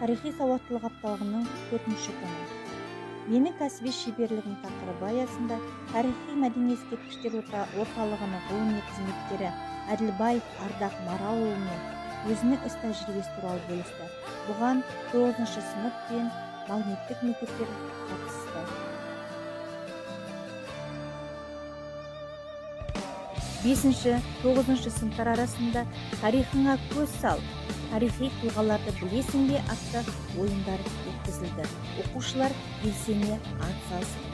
Тарихи сауаттылық апталығының 4-ші күні «Менің кәсіби шеберлігім» тақырыбы аясында тарихи-мәдени ескерткіштер орталығының ғылыми қызметкері Әділбаев Ардақ Маралұлымен өзінің іс тәжірибесі туралы бөлісті. Бұған 9 сынып пен магниттік мектептер қатысты. 5-, 9 сыныптар арасында «Тарихыңа көз сал, тарихи тұлғаларды білесің бе» атты ойындар өткізілді. Оқушылар белсене ат салысып